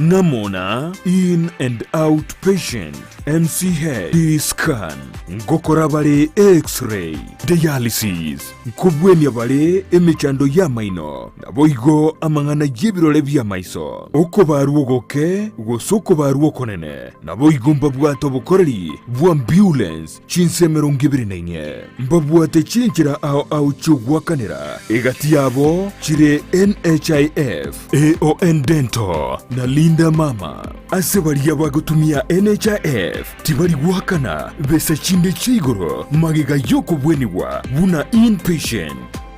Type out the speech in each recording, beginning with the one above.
Ng'amo na In and Out Patient, MCH, Scan, ngokora bare X-ray, Dialysis, nkobwenia bare emechando y'amaino, naboigo amang'ana y'ebirore bi'amaiso, okobarwa ogoke gose okobarwa okonene, naboigo mbabwate obokoreri bw'ambulance chinse 24. Mbabwate chinchera ao ao chi'ogoakanera, egati yabo chire NHIF, AON Dental, na Linda Mama. Ase baria bagotumia NHIF tibari goakana besa chinde chia igoro magega y'okobwenigwa buna inpatient.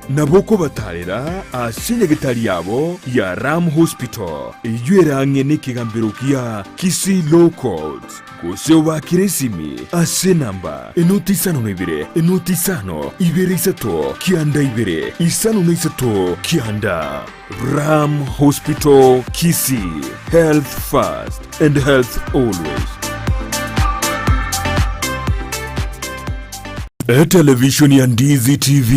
Nabo okobatarera ase nyagetari yabo ya Ram Hospital eyio ere ang'e nekegambero kia Kisii Law Courts, gose obaakere esimi ase enamba enoti 52 enoti 5 2 3 9 2 5 3 9. Ram Hospital Kisii, health first and health always. Etelevishoni ya Ndizi TV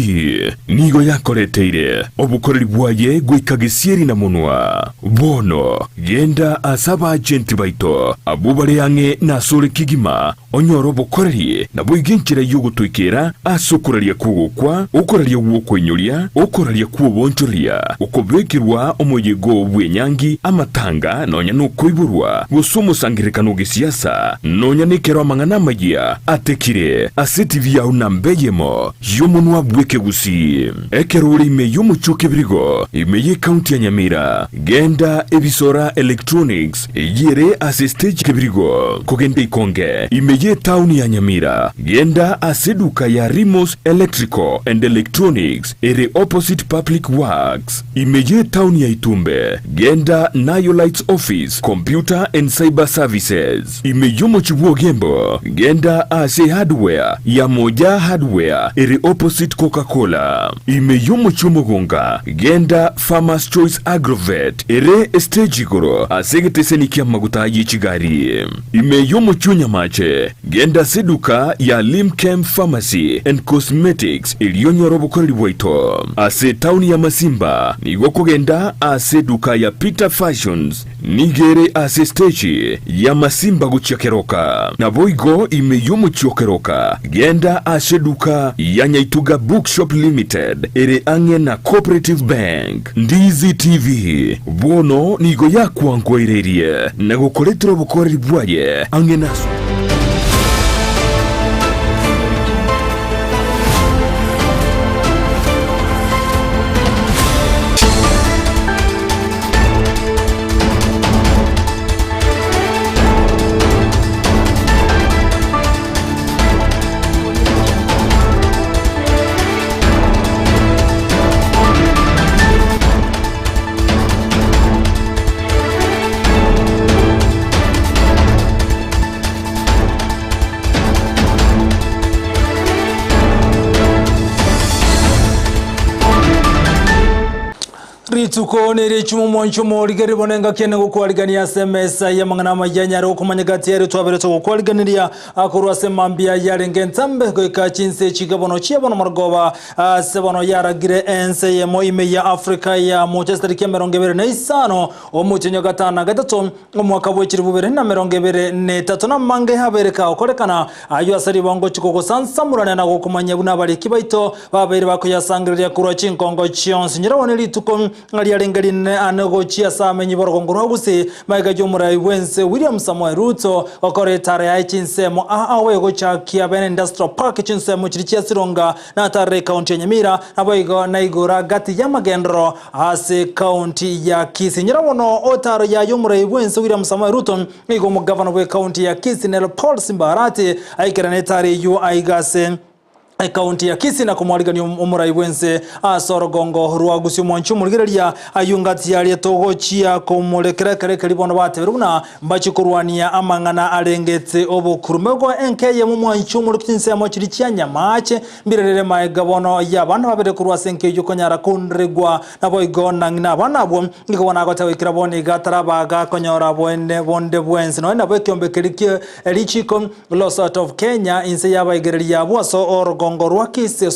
nigo yakoreteire obokoreri bwaye goika gesieri na monwa. Bono genda ase abaagenti baito abwo bare ang'e nasore kegima Onyore obokoreri, naboigo enchera y'ogotoikera ase okoraria kw'ogokwa, okoraria gw'okoinyoria, okoraria kw'oboonchoreria, okobekerwa omoyega oo bw'enyangi, amatanga, nonya nokoiborwa, gose omosangererekano o gesiasa, nonya nekero amang'ana amayia atekire ase etibi yao namba eyemo y'omonwa bw'ekegusii. Ekero ore ime y'omochie o Kebirigo, ime y'ecounty ya Nyamira, genda Ebisora Electronics, Eyio ere ase stage kebirigo kogenda ikonge ime y'etaoni ya Nyamira. Genda ase eduka ya Rimos Electrical and Electronics ere opposite Public Works ime y'etaoni ya Itumbe. Genda Nayo Lights Office Computer and Cyber Services ime y'omochie bw'Ogembo. Genda ase hardware ya Moja Hardware ere opposite Coca Cola ime y'omochie Omogonga. Genda Farmers Choice Agrovet ere estage igoro ase egeteseni ki'amaguta ye chigari. Ime y'omochie o Nyamache, genda ase eduka ya Limchem Pharmacy and Cosmetics erio onyore obokoreri bwaito. Ase etaoni ya Masimba, nigo okogenda ase eduka ya Peter Fashions Nigo ere ase esteji y'amasimba gochia keroka. Naboigo ime y'omochie o keroka, genda ase eduka ya Nyaituga Bookshop Limited ere ang'e na Cooperative Bank. Ndizi TV bono nigo yakwankoireirie na gokoretera obokoreri bwaye ang'e naso. Rituko nerichuma omwancho omorigereria bono engaki ene gokwarigania ase emesa y'amang'ana amaya nyare okomanya gati ere twabere togokwariganeria korwa ase mambia yarenge entambe goika chinse chiga bono chia bono marogoba ase bono yaragire ense eyemo ime ya Africa ya mocha chitariki 25 omotienyi o gatano na gatato Omwaka bwe chilifu bibere na emerongo ebere na etato namange abeire kagokorekana, ayio ase ribongo chikogosansamorania na gokomanyia buna abariki baito babeire bakoyasangereria korwa chinkongo chionsi. Nyirabwo ne rituko riarenge rinene ane gochia ase amenyi b'orogongo rwa Gusii, magega y'omorai bw'ense William Samoei Ruto gokora etara yaye chinsemo aa egochakia Bene Industrial Park chinsemo chiria chia Sironga Natarire ekaunti ya Nyamira, naboigo naigure gati y'amagenderero ase ekaunti ya Kisii. Nyora bono otaro yaye omorai bw'ense William Samoei Ruto, nigo omogavana bw'ekaunti ya Kisii Nel Paul Simba Arati aikerane etaro eyio aiga ase ekaunti ya Kisii na komwarigania omorai bw'ense ase orogongo rwa Gusii omwanchi omorigereria ayio ngati yaria togochia komorekera ekero ekeri bono bateberwe buna Mbachie korwania amang'ana arengete obokurume bwa enka eyemo omwanchi omorokia chinsemo chiria chia nyamaache, mbirerere maega bono y'abana babere korwa ase enka eyio konyara konregwa. Naboigo na ng'ina abana abwo nigo bono agoteba goikera bono iga ataraba gakonyora boene bonde bwensi. Nonya nabo ekeombe keria kie richiiko Law Society of Kenya inse y'abaigereria abwo ase orogongo. orogongo rwa Kisii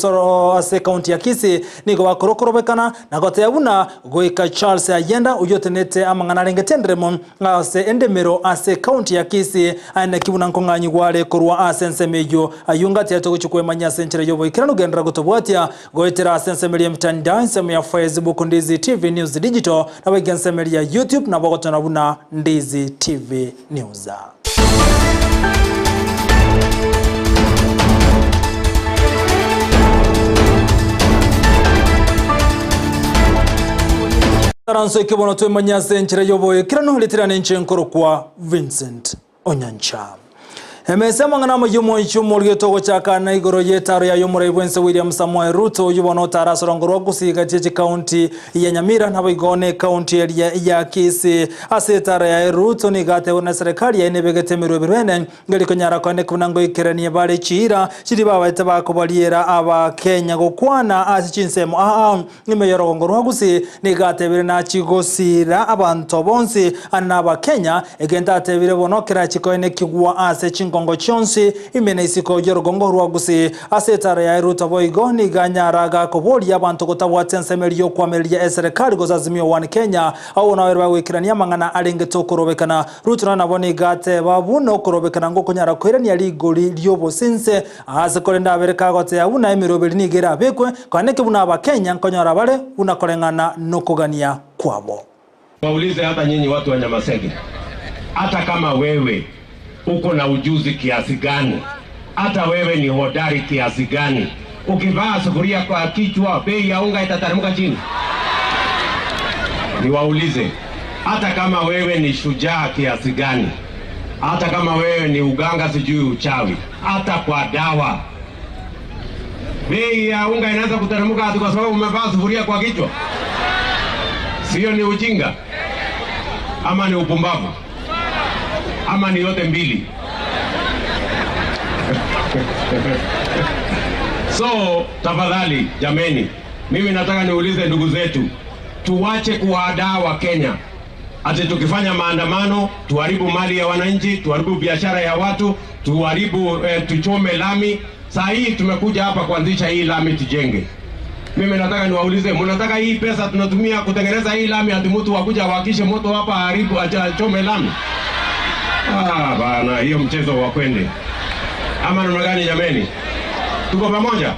ase ekaunti ya Kisii nigo bakorokorobekana na goteba buna goika Charles Ayenda oyio otenete amang'ana arenge tenderemo ase endemero ase ekaunti ya Kisii aye naki buna nkong'anyigwa are korwa ase ensemo eyio. Ayio ngati aye togochia kwemanyia ase enchera y'oboikeranu genderera gotobwatia goetera ase ensemo eria y'emitandao ensemo ya Facebook Ndizi TV News Digital naboigo ensemo eria ya YouTube nabo ogotona buna Ndizi TV News. Taranso ekebono twemanye ase enchera y'oboikeranu ritirane inche nkorokwa Vincent Onyancha. Emesa y'amang'ana amayia omoichi omorwete ogochaka na igoro y'etaro yaye omorai bw'ense William Samoei Ruto oyio bono otare ase orongo rwa Gusii gati ye chikaunti ya Nyamira naboigo ne ekaunti eria ya Kisii. Ase etaro yaye Ruto nigo atebire buna eserekari yaye nebegete emerobero ene ngeri konyara koeneka buna ngoikeranie bare chiira chiria babaete bakobariera Abakenya gokwana ase chinsemo aa Nyuma y'orogongo rwa Gusii nigo atebire nachie gosiira abanto bonsi ande n'Abakenya, egento atebire bono kerachie koenekigwa ase chingongo chionsi ime na isiko y'orogongo rwa Gusii. Ase etara yaye Ruto boigo nigo anyara gakoboria abanto gotabwatia ensemo eria y'okoamereria eserekari gose Azimio One Kenya abwo nabo bagoikerania amang'ana arengete okorobekana. Ruto naye nabo nigo ateba buna okorobekana ngokonyara koirania rigori ri'obosinse Aase korende abere kagoteeba buna emeroberi nigo erabekwe, koaneke buna Abakenya nkonyora bare buna koreng'ana nokogania kwabo. Waulize hata nyinyi watu wa Nyamasege, hata kama wewe uko na ujuzi kiasi gani, hata wewe ni hodari kiasi gani, ukivaa sufuria kwa kichwa, bei ya unga itateremka chini? Niwaulize, hata kama wewe ni shujaa kiasi gani, hata kama wewe ni uganga, sijui uchawi, hata kwa dawa, bei ya unga inaweza kuteremka ati kwa sababu umevaa sufuria kwa kichwa? Sio ni ujinga ama ni upumbavu ama ni yote mbili? So tafadhali jameni, mimi nataka niulize ndugu zetu, tuwache kuwahadaa Wakenya ati tukifanya maandamano tuharibu mali ya wananchi, tuharibu biashara ya watu, tuharibu tuchome lami. Saa hii tumekuja hapa kuanzisha hii lami tujenge. Mimi nataka niwaulize, mnataka hii pesa tunatumia kutengeneza hii lami ati mtu wakuja wakishe moto hapa haribu achome lami? Ah, bana, hiyo mchezo wa kwende ama namna gani jameni? Tuko pamoja?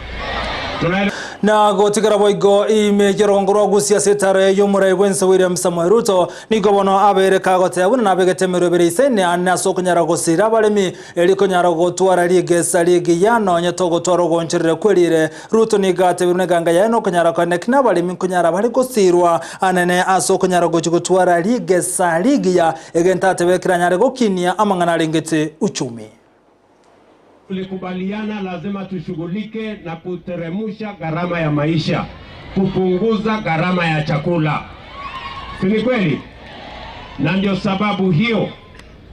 Tunaelewa? Na gotigara boigo ime y'orogongo rwa Gusii ase etaro y'omorai bw'ense William Samoei Ruto nigo bono abeire kagoteba buna nabegete emerobere isaine ane ase okonyara gosira abaremi eri konyara gotwara rigesa rigiya nonye togotwara ogoonchorera kwerire. Ruto nigo atebire buna eganga yaye nokonyara koeneki nabaremi nkonyara bare gosirwa anene ase okonyara gochia gotwara rigesa rigiya egento atebire keranyare gokinia amang'ana arengete uchumi. Tulikubaliana lazima tushughulike na kuteremusha gharama ya maisha, kupunguza gharama ya chakula, si ni kweli? Na ndio sababu hiyo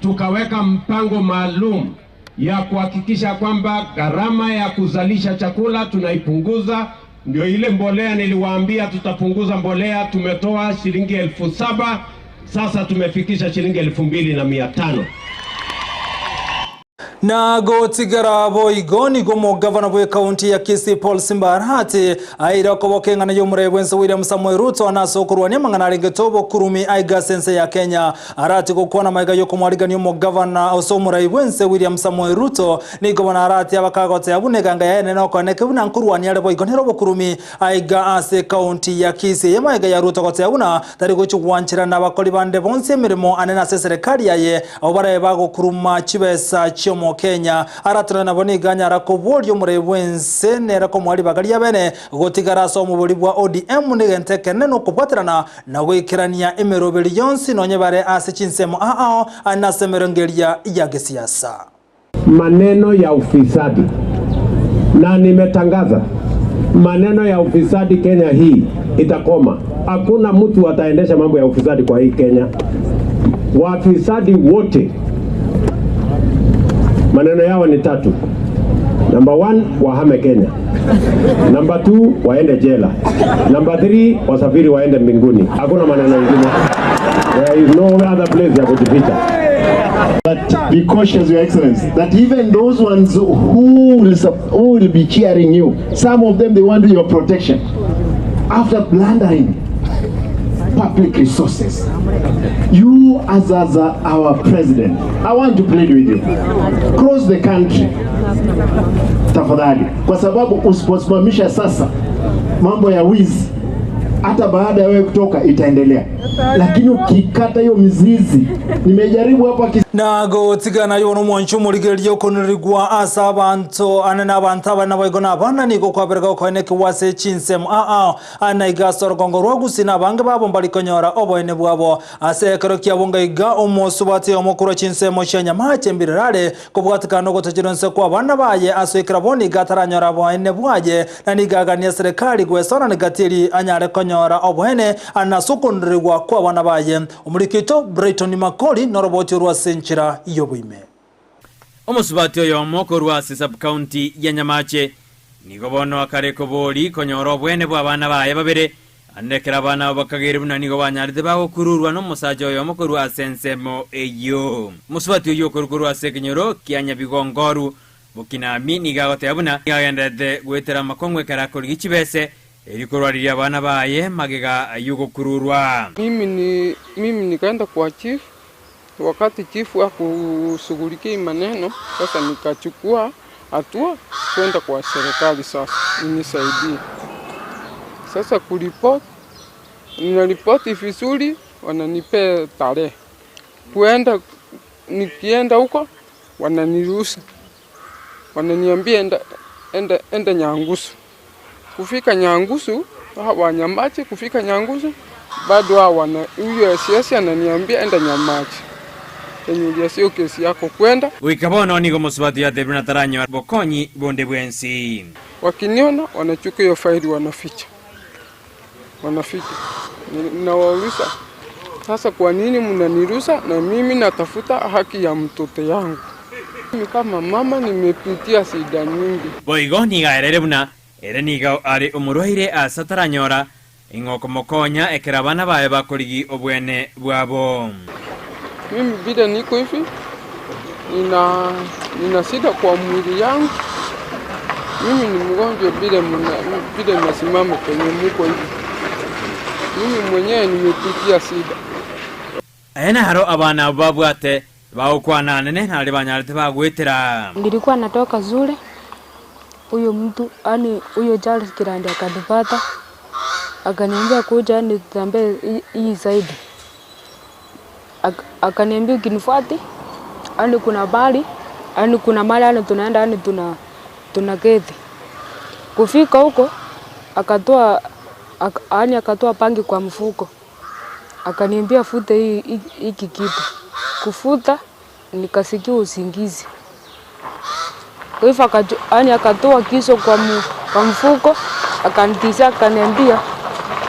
tukaweka mpango maalum ya kuhakikisha kwamba gharama ya kuzalisha chakula tunaipunguza. Ndio ile mbolea niliwaambia tutapunguza mbolea, tumetoa shilingi 7,000 sasa tumefikisha shilingi 2,500. Na gotigara boigo nigo omogavana bw'ekaunti ya Kisii Paul Simba Arati aire okoboka eng'ana y'omorai bw'ense William Samoei Ruto nase okorwania amang'ana arengete obokurumi aiga ase ense ya Kenya. Arati gokwana magega y'okomwarigania omogavana ase omorai bw'ense William Samoei Ruto nigo bono Arati abakagoteba buna eganga yaye enene okoeneke buna nkorwania are boigo nere obokurumi aiga ase ekaunti ya Kisii. Eye magega ya Ruto goteba buna Tari gochia gwancherana abakori bande bonsi emeremo anene ase eserekari yaye, abwo barabe bagokuruma chibesa chi'Omokenya. Aratore nabo nigo anyara koboria omorai bw'ense nere komoa ribaga riabene gotigara ase omobori bwa ODM negento ekenene nokobwaterana na goikerania emeroberi yonsi nonye bare ase chinsemo ao ao ande ase emerongo eria ya gesiasa. Maneno ya ufisadi, na nimetangaza maneno ya ufisadi Kenya hii itakoma. Hakuna mtu ataendesha mambo ya ufisadi kwa hii Kenya. Wafisadi wote maneno yao ni tatu. Number 1, wahame Kenya. Number 2, waende jela. Number 3, wasafiri waende mbinguni. Hakuna maneno mengine. There is no other place ya kujificha. But be cautious, Your Excellency, that even those ones who will, who will be cheering you, some of them they want your protection. After plundering public resources, you as, as our president, I want to plead with you, cross the country tafadhali, kwa sababu usiposimamisha sasa mambo ya wizi hata baada ya wewe kutoka itaendelea, lakini ukikata hiyo mizizi, nimejaribu hapa Na gotigana yo nomwancho omorigereria okonerigwa ase abanto ane na abanto abana boigo na abana nigo kwabereka okoenekigwa ase chinsemo aa ana iga ase orogongo rwa Gusii na abange babo mbarikonyora oboene bwabo ase ekero kiabo ngaiga omosubati omokorwa chinsemo chia Nyamache mbirerare kobwatikana na ogotachera nse kwa abana baye ase ekero bono iga ataranyora oboene bwaye na nigo agania serikali gwesona negati anyare konyora oboene ane ase okonerigwa kwa abana baye. Omoriki oito Brighton Makori noroboti orwa ase enchera y'oboime. Omosubati oyomo korwa ase sub-county ya Nyamache nigo bono akare kobori konyora obwene bw'abana baye babere, ande ekero abana abo bakageire buna nigo banyarete bagokururwa nomosacha oyomo korwa ase ensemo eyio. Omosubati oyio okorwa korwa ase ekenyoro kia Nyabigongoru, Bokinami nigo agoteba buna nigo agendererete goetera amakong'u ekero akorigia chibese Erio korwaririe abana baye magega y'ogokururwa. Mimi ni mimi nikaenda kwa chief, wakati chief hakushughulikia hii maneno, sasa nikachukua hatua kwenda kwa serikali sasa inisaidie. Sasa kuripoti, ninaripoti vizuri, wananipea tarehe kuenda, nikienda huko wananiruhusu, wananiambia enda, enda, enda Nyangusu. Kufika Nyangusu Wanyamache, kufika Nyangusu bado hao wana huyo SS ananiambia enda Nyamache, yenye sio kesi yako kwenda. Goika bono nigo mosubati oyo atebirie buna taranyora bokonyi bonde bwensi. Wakiniona wanachukua hiyo faili wanaficha, wanaficha. Nawauliza sasa, kwa nini mnaniruhusa na mimi natafuta haki ya mtoto yangu? Mimi kama mama nimepitia shida nyingi. Boigo nigo aerere buna Ere nigo are omorwaire aase ataranyora ing'o okomokonya ekero abana baye bakorigia obwene bwabo. Mimi vile niko hivi nina, nina shida kwa mwili yangu. Mimi ni mgonjwa vile mna, vile nasimama penye muko hivi. Mimi mwenyewe nimepitia shida. Aya naro abana abwo babwate bagokwana anene naria banyarete bagoetera. Nilikuwa natoka shule, huyo mtu yani huyo Charles Kirandi akanipata akaniambia kuja yani tutembee hii side. Akaniambia ukinifuati yani kuna bali yani kuna mahali yani tunaenda yani tuna tunaketi. Kufika huko akatoa yani akatoa pangi kwa mfuko. Akaniambia fute hii hiki kitu. Kufuta nikasikia usingizi. Kwa hivyo yani akatoa kisu kwa, kwa mfuko akanitishia akaniambia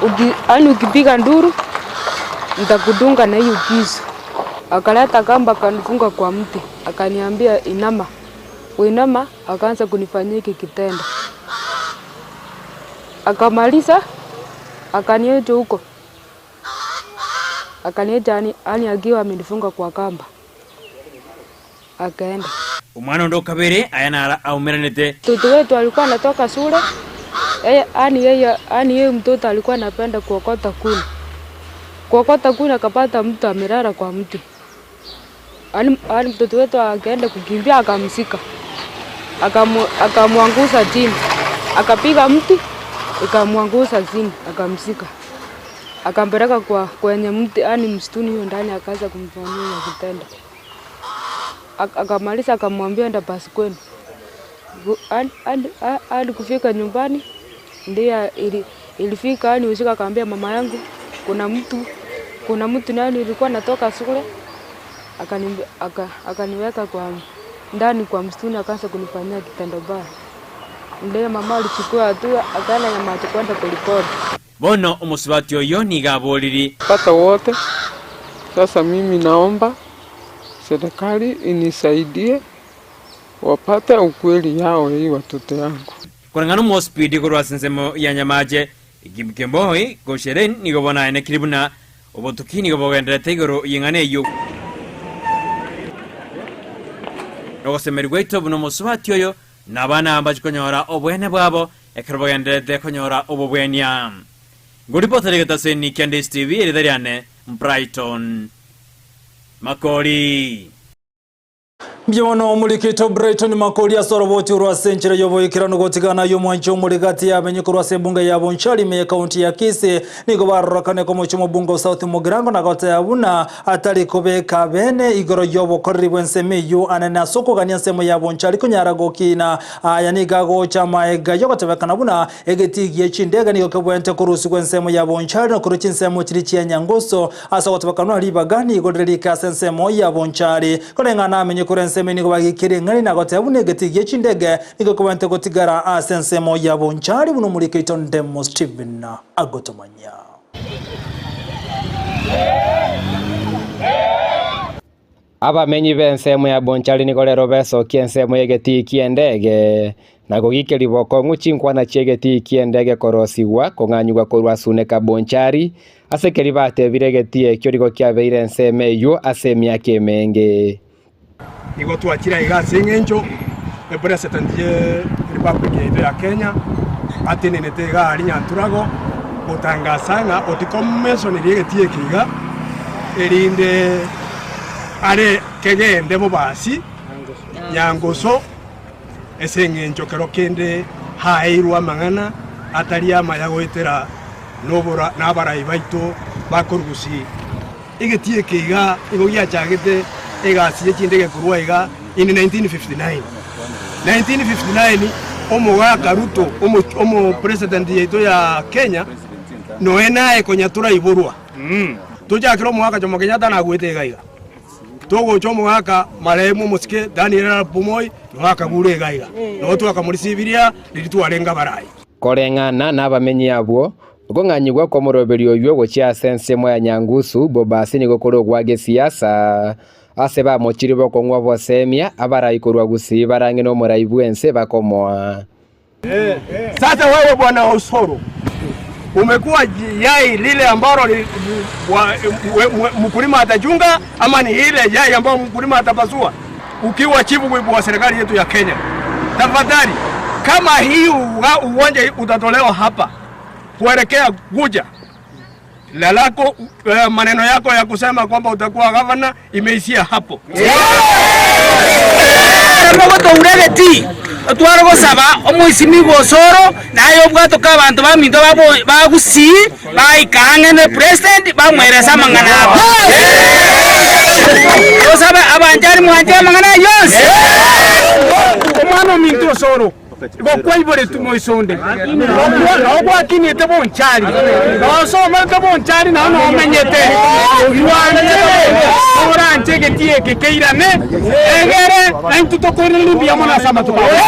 uki, yani ukipiga nduru nitakudunga na hiyo kisu. Akaleta kamba akanifunga kwa mti akaniambia inama. Kuinama akaanza kunifanyia hiki kitendo. Akamaliza akaniacha huko. Akaniacha yani, yani akiwa amenifunga kwa kamba. Akaenda. Omwana onde o kabere aya naro aumeranete. Mtoto wetu alikuwa anatoka shule. Yeye yani yeye yani yeye mtoto alikuwa anapenda kuokota kuni. Kuokota kuni akapata mtu amelala kwa mti. Yani, yani mtoto wetu akaenda kukimbia akamshika. Akamwangusa chini. Akapiga mti ikamwangusa chini akamshika. Akampeleka kwa kwenye mti yani msituni hiyo ndani akaanza kumfanyia kitendo. Akamaliza akamwambia enda basi kwenu. Hadi kufika nyumbani ndiye ilifika yani usiku akaambia mama yangu kuna mtu kuna mtu nani nilikuwa natoka shule akaniweka kwa ndani kwa msituni akaanza kunifanyia kitendo baya. Ndiye mama alichukua hatua akaenda Nyamache kwenda kuripoti. Bono omosubati oyio nigo aboriri. Pata wote. Sasa mimi naomba serikali inisaidie wapate ukweli yao hii watoto yangu. Koreng'ana omosipidi korwa ase ensemo ya Nyamache, Kipkemboi Kosheren nigo bono aenekire buna obotuki nigo bogendererete igoro y'eng'ana eyio. Nogosemeria gwaito buna omosubati oyo na abana mbache konyora oboene bwabo ekero bagendererete konyora obobwenia. Ngoripotera egetaseni kia Ndisi TV, erieta riane Brighton Makori. Mbuya mono omorikito Brighton Makori ase oroboti orwo ase enchera y'oboikeranu gotigana ay'omwanchi omore gati y'abenyi korwa ase ebunge ya Bonchari ime y'ekaunti ya Kisii nigo barorokane komochia omobunge o South Mugirango na goteba buna atari kobeka bene igoro y'obokoreri bw'ensemo eyio anene ase okogania ensemo ya Bonchari konyara gokina. Aya nigo agocha amaega y'ogotebekana buna Egetii gie chindege nigo kebwenerete korusigwa ensemo ya bonchari na korwa chinsemo chiria chia nyangusu. Ase ogotobekanwa ribaga nigo rire rike ase ensemo ya bonchari. Koreng'ana amenye korwa ensemo eye nigo bagekeire eng'ani na goteba buna egetii gie chindege nigo kebwenerete gotigara ase ensemo ya bonchari buna omoriki oito Ndemo Stephen agotomanyia. Abamenyi b'ensemo ya Bonchari nigo rero besokia ensemo y'egetii ki'endege, na kogikeria bokong'u chinkwana chi'egetii ki'endege korosigwa kong'anyigwa korwa Suneka Bonchari, ase keria batebire egetii ekio nigo kiabeire ensemo eyio ase emiaka emenge. Nigo twachire aiga ase eng'encho epresident ye republic yaito ya Kenya atenenete iga aria Nyanturago gotangasa ng'a otikomesoneri egetii eke iga erinde are kegende bobasi Nyangoso ase eng'encho kero kende haeirwe amang'ana atari amaya goetera nobora nabarai baito bakorugusi Egetii eke iga nigo giachagete egasi ye chindege korwa iga in 1959. 1959 omogaka Ruto omo president yaito ya Kenya noe naye konya toraiborwa. Tochakere omogaka Jomo Kenyatta nagwete iga iga. Togocha omogaka marehemu omosike Daniel Arap Moi noe akagure iga iga. Noe twakamorisibiria riria twarenge abarai. Koreng'ana nabamenyi abwo, Okong'anyigwa kw'omoroberio oyio gochia ase ensemo ya Nyangusu, Bobasi nigo kore ogwa gesiasa, ase bamochiri bokong'u obosemia, abarai korwa Gusii barang'e nomorai bw'ense bakomoa. Sasa wewe bwana Osoro umekuwa yai lile ambalo mkulima atachunga ama ni ile yai ambayo mkulima atapasua? Ukiwa chief whip wa serikali yetu ya Kenya, tafadhali kama hii uwanja utatolewa hapa kuelekea Guja, lalako maneno yako ya kusema kwamba utakuwa gavana imeishia hapo. Mogotoura egetii, otware gosaba omoisimigwa Osoro, na aye obwatoke abanto baminto ba Gusii baika ang'e ne president bamwerese amang'ana abo. Tosabe abanchani mwanche amang'ana ayio onsi. Omwana ominto Osoro, Igo kwaiboretwe moiso onde, nao gwakinete bonchari, nosomete bonchari nao nomenyete, twanchere oranche egetii eke keirane, egere naintwe tokoiraneria mbuya mono ase amatuko aya.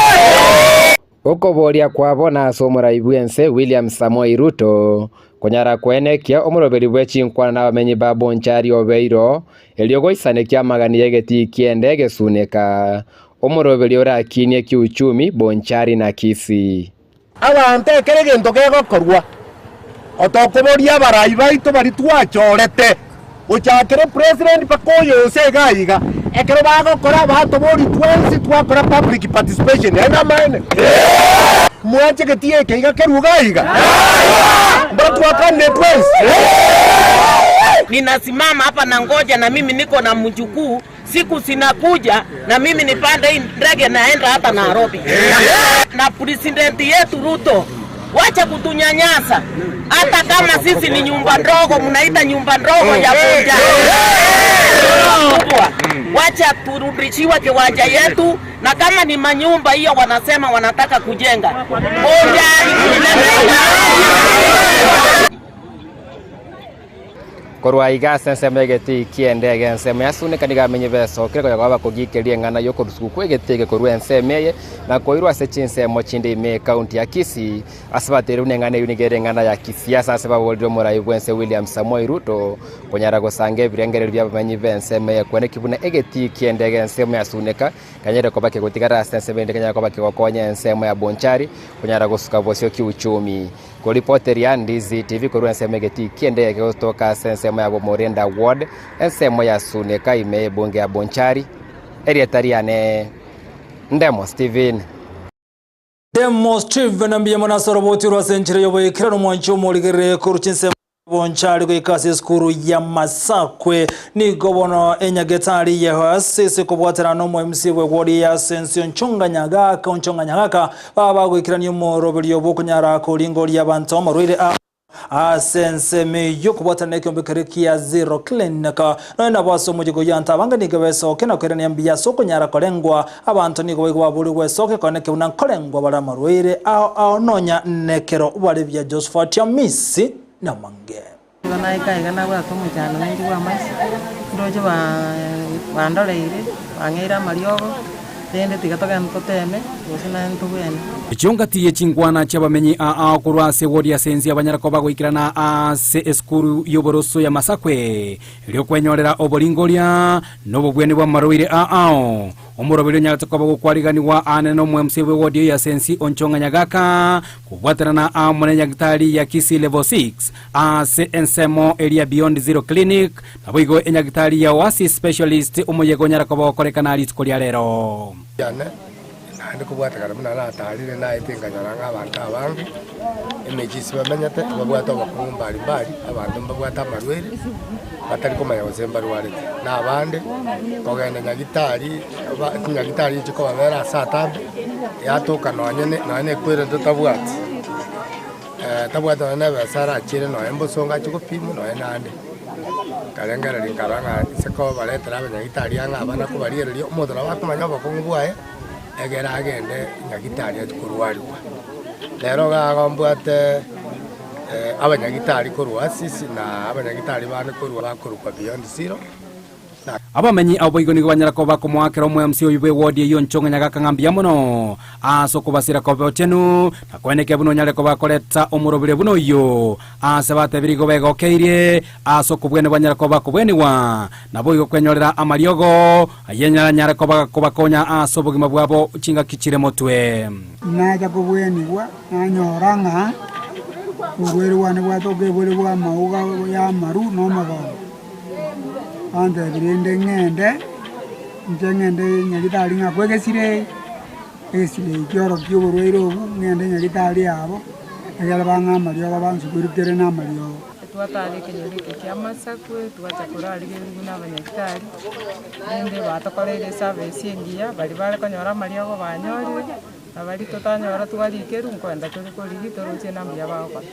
Okoboria kwabo nase omorai bw'ense William Samoei Ruto konyara koenekia omoroberi bwe chinkwana nabamenyi ba Bonchari obeiro, erio goisanekia amagani y'egetii ki'ende egesuneka Omoroberio orakinie kiuchumi Bonchari na Kisii. Abanto ekero egento kegokorwa, otokoboria abarai baito baria twachorete, gochakera epresident mpaka oyonsi iga iga, ekero bagokora batoboria twensi twakora public participation, aye namaene? Mwanche getie eke iga kerwe iga iga? Mboro twakanire twensi? Ninasimama hapa na ngoja na mimi niko na mjukuu Siku zinakuja na mimi nipande hii ndege naenda hata Nairobi. Na president yetu Ruto, wacha kutunyanyasa. Hata kama sisi ni nyumba ndogo, mnaita nyumba ndogo ya Bonja kubwa, wacha turudishiwe kiwanja yetu, na kama ni manyumba hiyo wanasema wanataka kujenga Bonja. Korwa aiga ase ensemo y'egetii ki'endege, ensemo ya Suneka nigo amenye besokire konya koba bakogikeria eng'ana y'okorusigwa kw'egetii eke korwa ensemo eye na koirwa ase chinsemo chinde ime y'ekaunti ya Kisii ase bateire buna eng'ana eyio nigo ere eng'ana ya kisiasa ase baborire omorai bw'ense William Samoei Ruto konyara gosanga ebirengererio bi'abamenyi b'ensemo eye kweneki buna egetii ki'endege ensemo ya Suneka kenyare koba kegotigara ase ensemo ende kenyare koba kegokonya ensemo ya Bonchari konyara gosuka bosio kiuchumi. Koripoteria Ndizi TV korwa ensemo egetii ki'endege kegotoka ase ensemo ya Bomorenda Ward, ensemo ya Suneka ime y'ebunge ya Bonchari. Erieta riane. Ndemo Stephen. Ndemo Stephen mbuya mono ase oroboti rwa ase enchera y'oboikeranu omwanchi omorigerere korwa chinsemo Bonchari goika ase esukuru ya Masakwe. Nigo bono enyagetari Yehoasi ase kobwaterana n'omoemsi bw'egwori ya ase ense Onchonga Nyagaka Onchonga Nyagaka baba bagoikerania omoroberio bw'okonyara koringoria abanto amarwaire a ase ensemo eyio kobwaterana nekeombe keria kia Zero Clinic. Nonya nabo ase omochie koyio abange nigo besokia na koirania mbuya ase okonyara korengwa. Abanto nigo baigwa baborigwe esoke koeneke buna nkorengwa bare amarwaire ao ao nonya nekero bare bia Josephat Amisi namange. Nigo naika iga nabwate omochando nainche bw'amaiso, ndoche bandoreire, bang'eire amariogo, rende tiga togende toteme, gose naende tobwene. Echio ngati ye chinkwana chi'abamenyi aa korwa ase wodi ase ense abanyare koba goikerana ase esukuru y'oboroso ya Masakwe, erio kwenyorera oboringoria na obobweni bw'amarwaire aao. Omoroberi onyarete koba gokwariganigwa aane n'omwemc bw'ewodi eye ase ense Onchong'a Nyagaka, kobwaterana amo ne nyagitari ya Kisii Level 6 ase ensemo eria Beyond Zero Clinic, naboigo enyagitari ya Oasis Specialist omoyega onyare koba gokorekana rituko ria rero. Yane, naende kobwatekana buna natarire naete nkanyora ng'a abanto abange emechie ase bamenyete babwate obokungu mbari mbari, abanto mbabwate amarwaire batari komanya gose mbarwarete. Na abande kogenda nyagitari ba chinyagitari echi kobabera ase atambe yatoka nonye ne nonye na equipment tabwati tabwati nonye na ebesa arachiere nonye mbosongo achie gopimwa nonye nande. Nkarengereria nkarora ng'a ase kobaretera abanyagitari ang'e aba na kobarigereria, omonto nabo akomanya obokong'u bwaye, egere agende nyagitari achie korwariwa. Rero iga igo mbwate abanyagitari korwa Asisi na abanyagitari bande korwa bakorokwa Beyond Zero. Abamenyi abo boigo nigo banyara koba bakomoakera omwemsi oyio bw'ewodi eyio Nchong'a Nyagaka ng'a mbuya mono ase okobasira kobe ochenu, na koenekia buna onyare koba koreta omoroberio buna oyio aase batebirie igo begokeirie ase okobwenia banyare koba bakobwenigwa, naboigo kwenyorera amariogo ayio anyare koba gakobakonya ase obogima bwabo chingaki chire motwe. Nacha kobwenigwa, nanyora ng'a oborwaire bwane bwatoka ebore bw'amauga y'amaru na omogongo. Bantebirie rende ng'ende, inche ng'ende nyagitari ng'akwe egesire, egesire kiorokia oborwaire obwo, ng'ende nyagitari yabo, egere bang'e amariogo bansukurukere na amariogo. Twatara ekenyoro eke kia Masakwe, twacha korarigerigwa na abanyagitari, rende batokoreire eservice engiya, baria bare konyora amariogo banyorire, na baria totanyora twarikerwa, nkoenda tore korigia toroche na mbuya bagokora.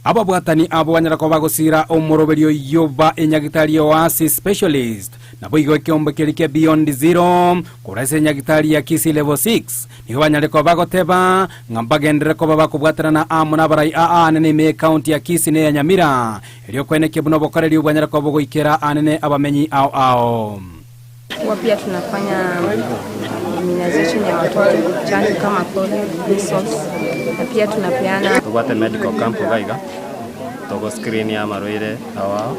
Ababwatani abo banyare koba bagosira omoroberio oyio ba enyagitari ya Oasis Specialist, naboigo ekeombe keria kia Beyond Zero korwa ase enyagitari ya Kisii Level 6 nigo banyare koba bagoteba ng'a mbagenderere koba bakobwaterana amo nabarai aa anene ime y'ecounty ya Kisii na eya Nyamira erio koenekia buna obokoreri obwanyare koba bogoikera anene abamenyi ao ao. Huwa pia tunafanya immunization ya watoto, chanjo kama polio, measles na pia tunapeana. Tobwate medical camp iga iga, togo screen amarwaire ao ao,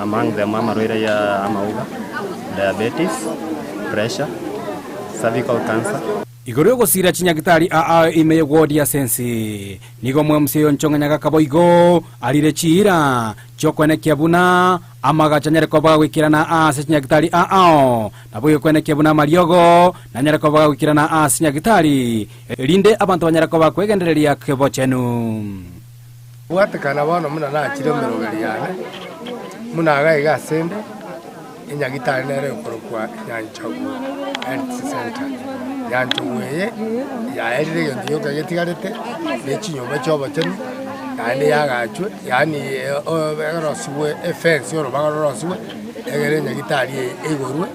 among them amarwaire ya amauga, diabetes, pressure, cervical cancer. Igoro y'ogosiira chinyagitari aa ime y'egwodi ase ense, nigo omwemusi oyonchong'anya gakaboigo arire chiira chi'okoenekia buna amagacho anyare koba goikerana ase chinyagitari aao, naboigo koenekia buna amariogo nanyare koba goikerana ase chinyagitari, erinde abanto banyare koba kwegendereria kebochenu. Bwatekana bono buna nachire emeroberi yane, buna iga iga asende, enyagitari nere ekorokwa Nyanchogu Health Centre. Nyanchogu eye yaerire egento gioka getigarete, ne chinyomba chia obochenu, naende yagachwe yaani erosiwe efence orobaga rorosiwe, egere enyagitari eye eigorwe.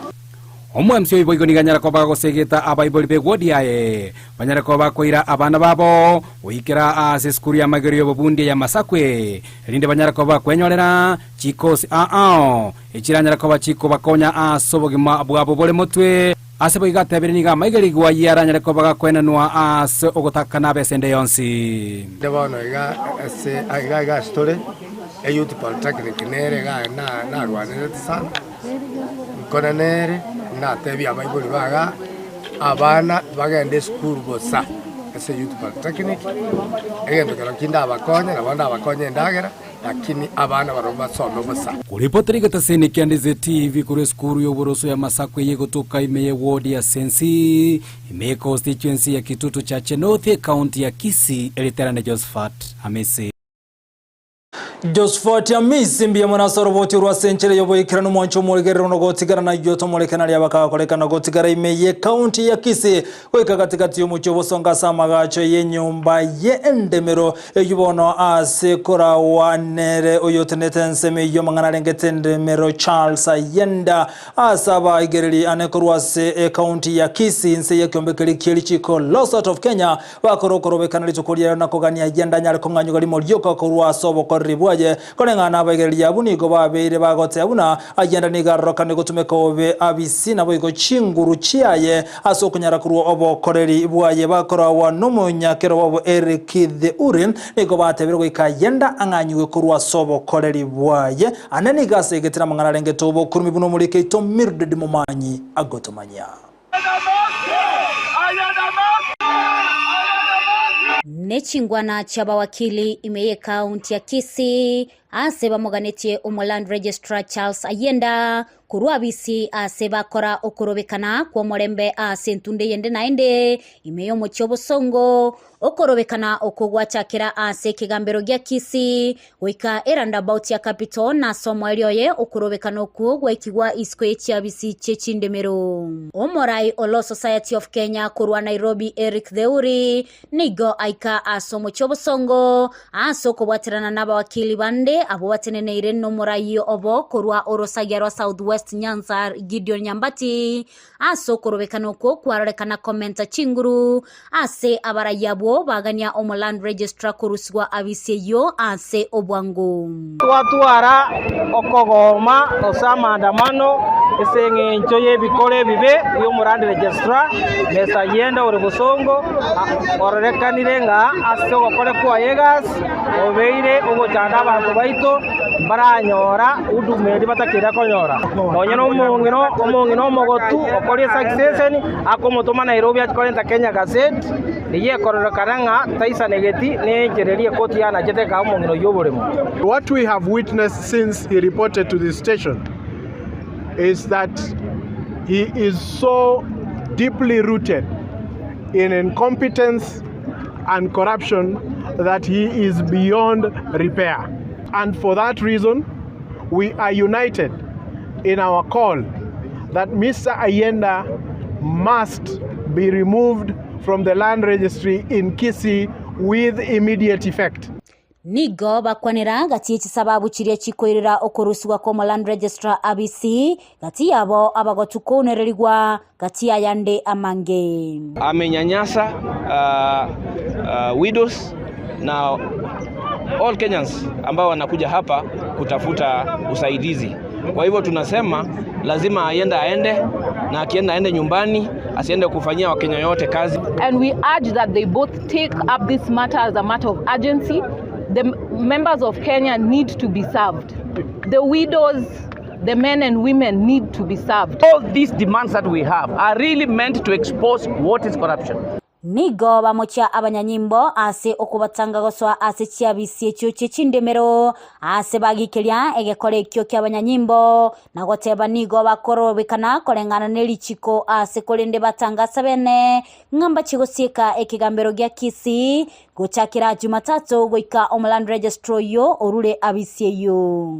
Omwemsi oyo boigo nigo anyare koba agosegeta abaibori b'egwodi yaye, banyare koba bakoira abana babo goikera ase esukuru y'amagero y'obobundia ya Masakwe, erinde banyare koba bakwenyorera chikosi aao, echiranyare koba chikobakonya ase obogima bwabo bore motwe. Ase boigo atebire nigo amaigerigwa ayio aranyare koba gakoenanwa ase ogotakana abesende yonsi. Inde bono iga ase iga iga ase tore, eYouth Polytechnic nere iga na narwanerete sana. Nkone nere, natebie abaibori baga, abana bagende esukuru bosa. Ase Youth Polytechnic, egento kero ki ndabakonye, nabo ndabakonye endagera, lakini abana barobwo basome bosa. Koripotera egetaseni kia Ndizi TV korwa esukuru y'oboroso ya Masakwe eye egotoka ime ye ward ya Sensi, ime ye constituency ya Kitutu Chache North, ecounty ya Kisii, eriterane Josephat Amisi. Josephat Amisi mbuya mono ase oroboti orwo ase enchera y'oboikeranu omwancho omorigerero nogotigara nayio tomoreke naria bakagokorekana gotigara ime ye county ya Kisii goika gatigati y'omochie obosongo ase amagacho y'enyomba y'endemero eyio bono ase korawa nere oyotenete ensemo eyio amang'ana arengete endemero Charles Ayenda Ase abaigereri ane korwa ase ecounty ya Kisii inse y'ekeombe keria kie richiko Law Society of Kenya bakora okorobekana rituko riaye na kogania ayende anyare kong'anyigwa rimo rioka korwa ase obokoreri bwaye. Koreng'ana nabaigereri abwo nigo babeire bagoteba buna ayende nigo arorokane gotumeka obobe abisi naboigo chinguru chiaye ase okonyara korwa obokoreri bwaye bakorawa nomonyakero bwabo Eric Theuri nigo batebire goika ayende ang'anyigwe korwa ase obokoreri bwaye. Ane nigo asegetire amang'ana arengete obokurumi buna omoriki oito Mildred Momanyi agotomanyia. Nechingwana chi'abawakili ime y'ecounty ya Kisii ase bamoganetie omoland registrar Charles Ayenda korwa abisi ase bakora okorobekana kw'omorembe ase entunda eyende naende ime y'omochie obosongo okorobekana okwo gwachakera ase ekegambero gia Kisii Goika eroundabout ya Capital na ase omoerio oye okorobekana okwo gwaikigwa isiko ye chiabisi chie chindemero. Omorai o Law Society of Kenya korwa Nairobi Eric Theuri nigo aika ase omochie obosongo ase okobwaterana nabawakili bande abwo bateneneire nomorai obo korwa orosagia rwa South West Nyanza Gideon Nyambati Ase okorobekana okwo kwarorekana komenta chinguru ase abarayia abwo bagania omoland registrar korusigwa abisi eyio ase obwango. Twatwara okogoma gose amaandamano ase eng'encho y'ebikoro ebibe bi'omoland registrar Mr. Ayenda ore bosongo ororekanire ng'a ase ogokora kwaye egasi obeire ogochanda abanto baito mbaranyora huduma eria batakeire konyora. Nonya na omong'ina omong'ina omogotu okoria esuccession akomotoma Nairobi achie korenta Kenya Gazette, eyio ekororekana ng'a taisanegeti ne enchera eria ekoti yanachete ekaha omong'ina oyio oboremo. What we have witnessed since he reported to the station is that he is so deeply rooted in incompetence and corruption that he is beyond repair. And for that reason, we are united in our call that Mr. Ayenda must be removed from the land registry in Kisii with immediate effect. Nigo bakwanera gati ye chisababu chiria chikoirera okorusigwa kw'omoland registrar abisi, gati yabo abagotu kounererigwa gati y'ayande amange. Amenyanyasa widows na all Kenyans ambao wanakuja hapa kutafuta usaidizi. Kwa hivyo tunasema lazima aende aende na akienda aende nyumbani, asiende kufanyia Wakenya yote kazi. And we urge that they both take up this matter as a matter of urgency. The members of Kenya need to be served. The widows, the men and women need to be served. All these demands that we have are really meant to expose what is corruption. Nigo bamochia abanyanyimbo ase okobatanga gosoa ase chiabisi echio chie chindemero, aase bagikeria egekora ekio ki'abanyanyimbo, na goteba nigo bakorobekana koreng'ana ne richiko aase korende batangasa bene ng'a mbachie gosieka ekegambero gia Kisii gochakera Jumatatu goika omoland registrar oyio orure abisi eyio.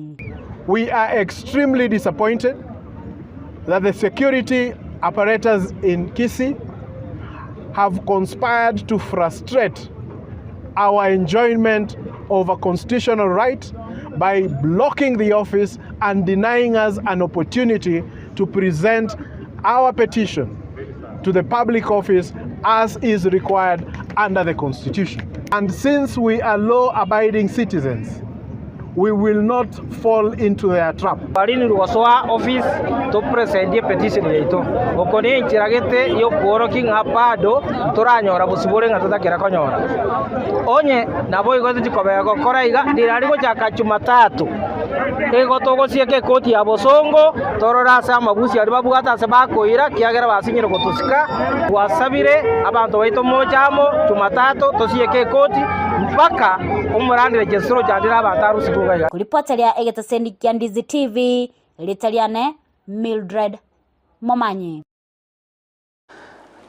We are extremely disappointed that the security apparatus in Kisii have conspired to frustrate our enjoyment of a constitutional right by blocking the office and denying us an opportunity to present our petition to the public office as is required under the constitution. And since we are law-abiding citizens, we will not fall into their trap. Twarinirwe gosoa office topresentie petition yaito. Oko nenchera gete yokworokia ng'a bado ntoranyora bosibore ng'a totakera konyora. Onye naboigo tochi kobea gokora iga, rirari gochaka Jumatatu. Igo togosieka ekoti ya bosongo, torore ase amabusi aria babwate ase bakoira, ekiagera basinyire gotosika. Twasabire abanto baito moche amo Jumatatu tosieke ekoti mpaka omorandire Jesuro ochandire abanto arusigwe iga iga. Koripoteria egetaseni kia Ndizi TV, erieta riane Mildred Momanyi.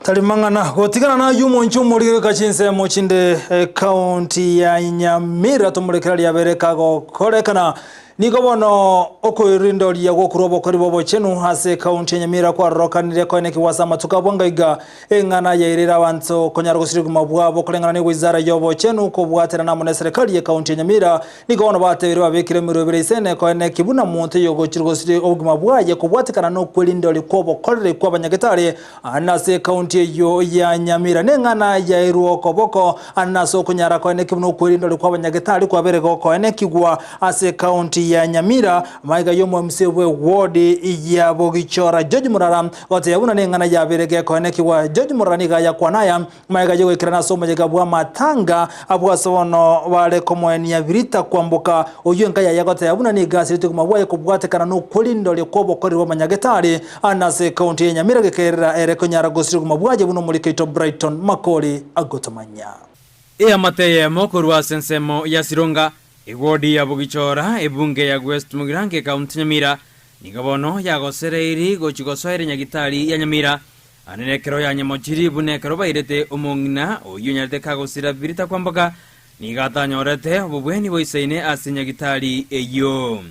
Tari mang'ana gotigana nayio omonche omorigereka chinsemo chinde ekaunti ya Nyamira tomorekera riabere kagokorekana. Nigo bono okoirindoria gwokorwa obokori bw'obochenu ase ekaunti ya Nyamira kwarorokanire koenekigwa ase amatuko abwo ngaiga eng'ana yairire abanto konyara gosiria obogima bwabo koreng'ana n'ewizara y'obochenu kobwaterana amo n'eserekari y'ekaunti ya Nyamira. Nigo bono batebirie babekire emerwa ebere isene koeneki buna monto oyogochire gosiria obogima bwaye kobwatekana nokwerindoria kw'obokoreri kw'abanyagetari Aande ase ekaunti eyio ya Nyamira neng'ana yairwe okoboko, aande ase okonyara koenekigwa buna okwerindoria kw'abanyagetari kwabere gokoenekigwa ase ekaunti ya Nyamira, magega y'omoMCA bw'eward ya Bogichora George Murara gotebia buna neng'ana yabere gekoenekigwa. George Murara nigo ayakwana aya Magega y'ogoikerana ase omoyega bw'amatanga, abwo ase bono bare komoenia Birita kwamboka, oyio enka yaye agoteba buna nigo asirete obogima bwaye kobwatekana n'okwerindoria kw'obokoreri bw'amanyagetari ande ase ekaunti ya Nyamira gekerera ere konyara gosiria obogima bwaye buna omorikaito Brighton Makori agotomanya. Eamate eyemo korwa ase ensemo ya Sironga, ewodi ya Bogichora, ebunge ya West Mugirango ekaunti Nyamira, nigo bono yagosereiri gochia gosoera enyagitari ya Nyamira Aande nekero yanyemochirie buna ekero bairete omong'ina oyio onyarete kagosira Birita kwamboka, nigo atanyorete obobweni boisaine ase nyagitari eyio.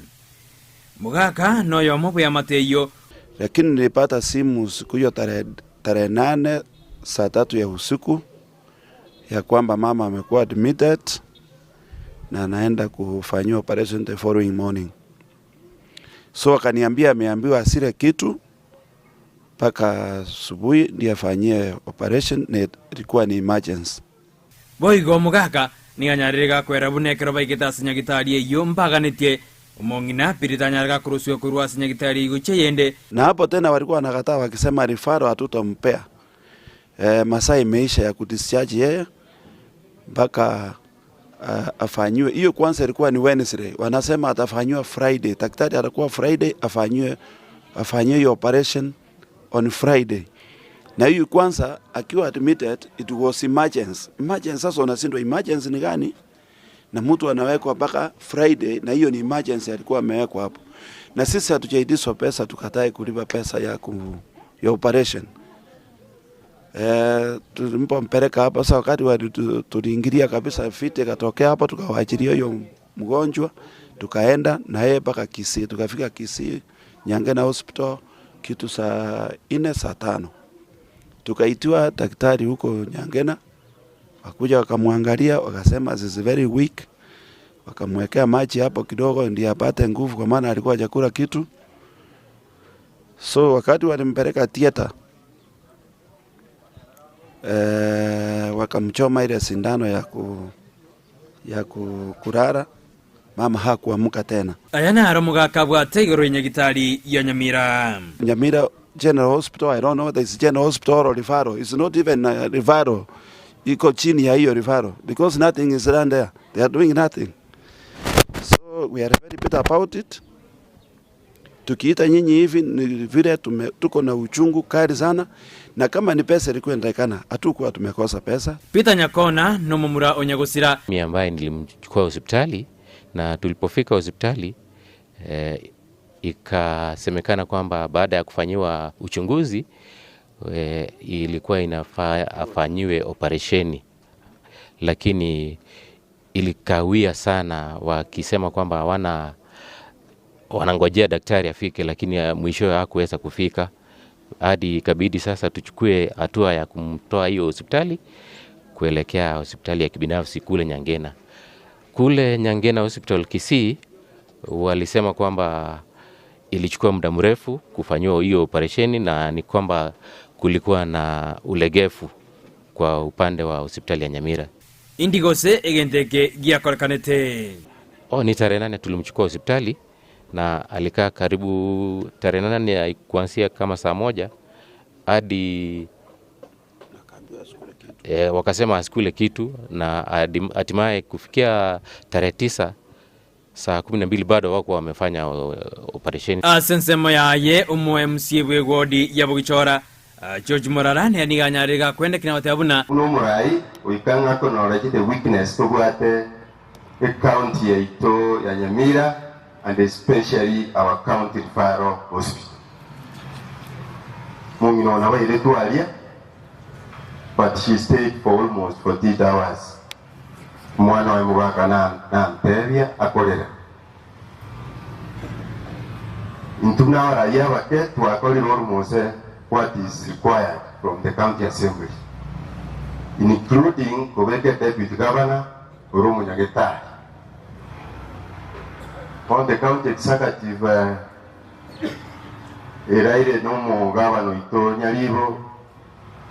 Mogaka noyomo bw'eamate eyio. Lakini nilipata simu siku hiyo tarehe tarehe nane saa tatu ya usiku ya kwamba mama amekuwa admitted na anaenda kufanyiwa operation the following morning. So akaniambia ameambiwa asile kitu mpaka asubuhi ndiye afanyie operation na ilikuwa ni emergency. Boigo omogaka nigo anyarire gakwera buna ekero baigete ase nyagitari eyio mbaganetie omong'ina Pili tanyare gakorosiwa korwa ase nyagitari eyio gochia eyende. Na hapo tena walikuwa wanakataa wakisema referral hatutampea. Eh, masaa imeisha ya kudischarge yeye mpaka afanyiwe hiyo. Kwanza ilikuwa ni Wednesday, wanasema atafanyiwa Friday. Daktari atakuwa Friday afanyiwe afanyiwe hiyo operation on Friday. Na hiyo kwanza akiwa admitted it was emergency. Emergency sasa unashindwa emergency ni gani? Na mtu anawekwa mpaka Friday na hiyo ni emergency alikuwa amewekwa hapo. Na sisi hatujaitishwa pesa, tukatae kulipa pesa ya ku, ya operation. Eh, tulipompeleka hapa sasa, wakati wa tuliingilia kabisa vita ikatokea hapo, tukawaachilia hiyo mgonjwa, tukaenda na yeye mpaka Kisii, tukafika Kisii Nyangena Hospital kitu saa nne saa tano tukaitiwa daktari huko Nyangena, wakuja wakamwangalia, wakasema is very weak, wakamwekea maji hapo kidogo ndiye apate nguvu, kwa maana alikuwa hajakula kitu. So wakati walimpeleka theater wakamchoma ile sindano ya, ku, ya ku, kurara. Mama hakuamka tena. Aya naro omogaka abwate igoro y'enyagitari ya Nyamira. Nyamira General Hospital, I don't know whether it's General Hospital or referral. It's not even a referral. Iko chini ya hiyo referral because nothing is done there. They are doing nothing. So we are very bitter about it. Tukiita nyinyi hivi ni vile tume, tuko na uchungu kali sana, na kama ni pesa ilikuwa inatakikana, hatukuwa tumekosa pesa. Peter Nyakona nomomura o nyagosira. Mimi ambaye nilimchukua hospitali na tulipofika hospitali ikasemekana kwamba baada ya kufanyiwa uchunguzi ilikuwa inafaa afanyiwe operesheni, lakini ilikawia sana, wakisema kwamba hawana wanangojea daktari afike, lakini mwishowe hakuweza kufika hadi ikabidi sasa tuchukue hatua ya kumtoa hiyo hospitali kuelekea hospitali ya kibinafsi kule Nyangena. Kule Nyangena Hospital Kisii walisema kwamba ilichukua muda mrefu kufanyiwa hiyo operesheni na ni kwamba kulikuwa na ulegefu kwa upande wa hospitali ya Nyamira. Indi gose egento eke giakorekanete. Oh, ni tarehe 8 tulimchukua hospitali na alikaa karibu tarehe 8 ya kuanzia kama saa 1 hadi wakasema asikule kitu na hatimaye kufikia tarehe 9 Saa kumi na mbili bado hawakuwa wamefanya operesheni. Ase ensemo yaye omo-MCA bw'egwodi ya Bogichora, George Morara nere nigo anyarire gakwendekina goteba buna. Buna omorai, goika ng'a acknowledge the weakness tobwate ecounty yaito ya Nyamira and especially our county referral hospital. Mong'ina one abairetwe aria but she stayed for almost 48 hours. Omwana oye mogaka nantebia akorera. Intwe buna abarai abake twakorire almost what is required from the county assembly including kobeka deputy governor ore omonyagetari. Bono the county executive eraire nomogabana oito Nyaribo